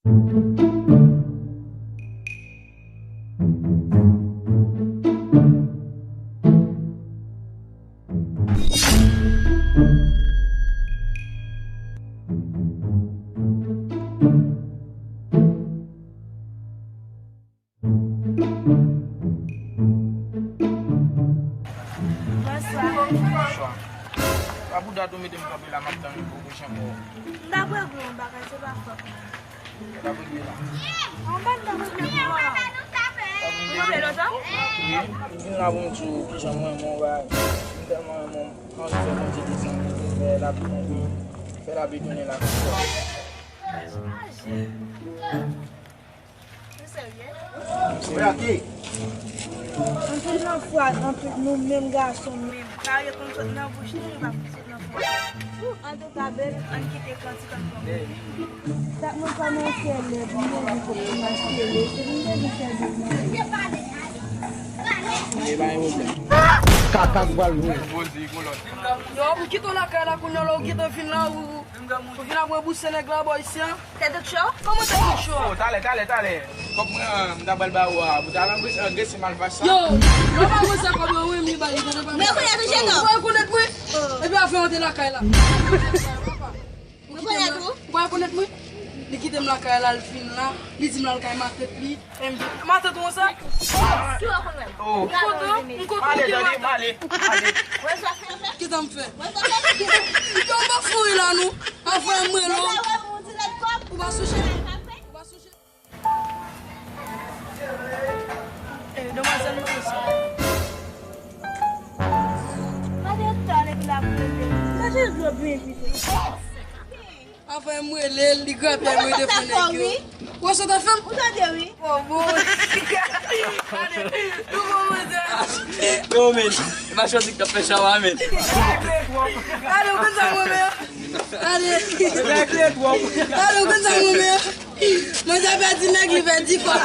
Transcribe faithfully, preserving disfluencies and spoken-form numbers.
Bonswa. Bonswa. Pa pou dat ou mete m kanpe la, m ap tann ou pou pwochen mwen. M t ap regle yon bagay, se pa fòt mwen. Sa t ap regle la. Anba m t ap regle pou mwen. Ou kanpe lontan? Wi. M vin la pou m di w kijan m renmen w, bagay. M tèlman renmen w, m anvi fè Bondye desann, fè lapli tonbe, fè lapli tounen lakay. Ou serye? Brake! Anpil nan fraz, anpil nou menm gason menm. Parye konn sot nan bouch nou, li pa konn sot nan fraz. Antouka, bebe, ann kite kantik an pran. Sa k nan fwa nan fè lè, pou mwen, pou mwen, se pou mwen, se pou mwen. Kaka k pral voye. Yo, m kite w lakay la kounye a, lè w gentan fin la, ou, ou vin ap ranbouse nèg la bò isi a. Tèt ou cho? Kòman tèt ou cho? Oh, talè, talè, talè. Kòb mwen an, m ta pral ba ou a, pou ta al angrese, angrese malfach sa. Yo, yo pa konn sa kòb yo, wi, m li ba li, tande pa. Men ou rekonèt ou, Jeannot? Ou rekonèt mwen? Epi afè w antre lakay la. Ou rekonèt ou? Ou pa rekonèt mwen? Li kite m lakay la, l fin la, li di m l al kay matant li. Matant ou sa? Si w konn mwen. Oh. M kontan, m kontan. Ale, tande, ale, ale. Kisa m fè? Yo, m pa fou la, non. Avè mwen, non. Ou pa sonje? Ou pa sonje? Eh, demwazèl, mwen sa. Gade tan epi l ap rele. Gade dlo byen vide. Avan m rele l, li grapyay mwen te fè nèg yo. Ou wè sa w ta fè m? Ou tande, wi. Oh, bon. Gade, nou bon, bon, sa. Non, men, e pa chòtik k ap fè chawa, men. Gade, ou konn sa mwen, men. Gade. Gade, ou konn sa mwen, men. Mwen sa pèdi nèg, li pèdi kòb.